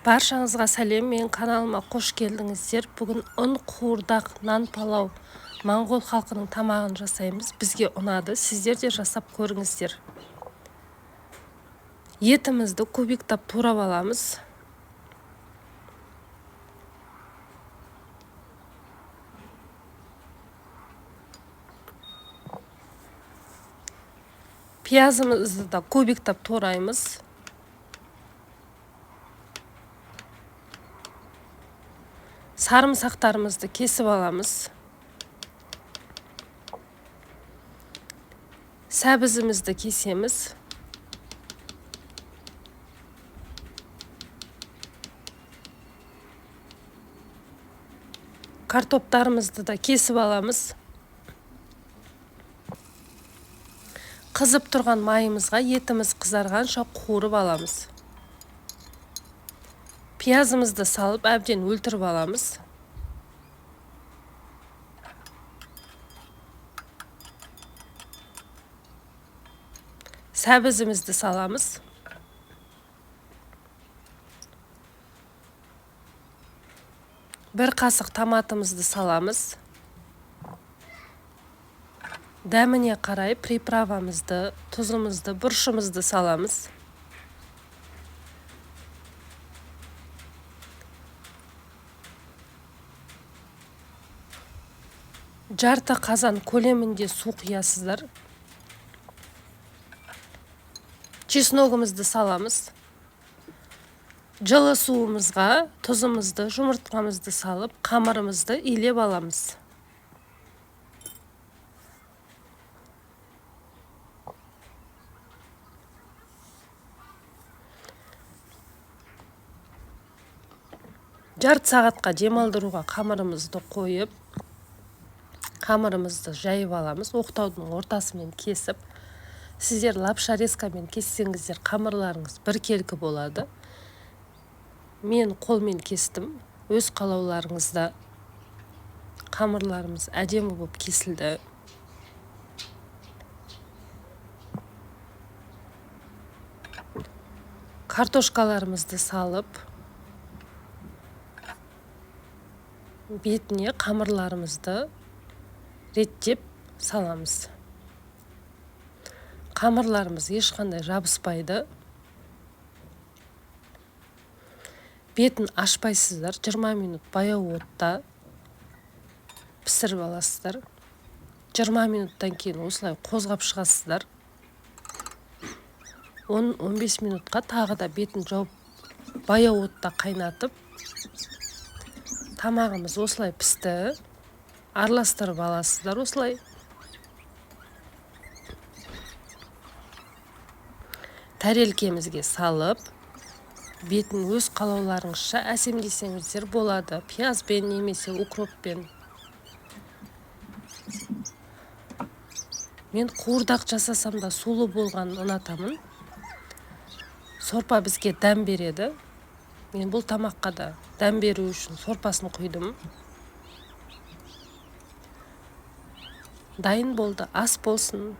Баршаңызға сәлем, мен каналыма қош келдіңіздер. Бүгін ұн қуырдақ, нан палау, моңғол халқының тамағын жасаймыз. Бізге ұнады, сіздер де жасап көріңіздер. Етімізді кубиктап турап аламыз. Пиязымызды да кубиктап тураймыз. Сарымсақтарымызды кесіп аламыз. Сәбізімізді кесеміз. Картоптарымызды да кесіп аламыз. Қызып тұрған майымызға етіміз қызарғанша қуырып аламыз. Пиязымызды салып әбден өлтіріп аламыз. Сәбізімізді саламыз. Бір қасық томатымызды саламыз. Дәміне қарай приправамызды, тұзымызды, бұрышымызды саламыз. Жарты қазан көлемінде су құясыздар. Чесногымызды саламыз. Жылы суымызға тұзымызды, жұмыртқамызды салып, қамырымызды илеп аламыз. Жарты сағатқа демалдыруға қамырымызды қойып, қамырымызды жайып аламыз. Оқтаудың ортасымен кесіп, сіздер лапша резкамен кессеңіздер қамырларыңыз біркелкі болады. Мен қолмен кестім. Өз қалауларыңызда қамырларымыз әдемі болып кесілді. Картошкаларымызды салып, бетіне қамырларымызды реттеп саламыз. Қамырларымыз ешқандай жабыспайды. Бетін ашпайсыздар, 20 минут баяу отта пісіріп аласыздар. 20 минуттан кейін осылай қозғап шығасыздар. 10-15 минутқа тағы да бетін жауып баяу отта қайнатып, тамағымыз осылай пісті. Араластырып аласыздар осылай. Тәрелкемізге салып, бетін өз қалауларыңызша әсемдесеңіздер болады. Пиязбен немесе укроппен. Мен қуырдақ жасасам да сулы болғанын ұнатамын. Сорпа бізге дәм береді. Мен бұл тамаққа да дәм беру үшін сорпасын құйдым. Дайын болды, ас болсын.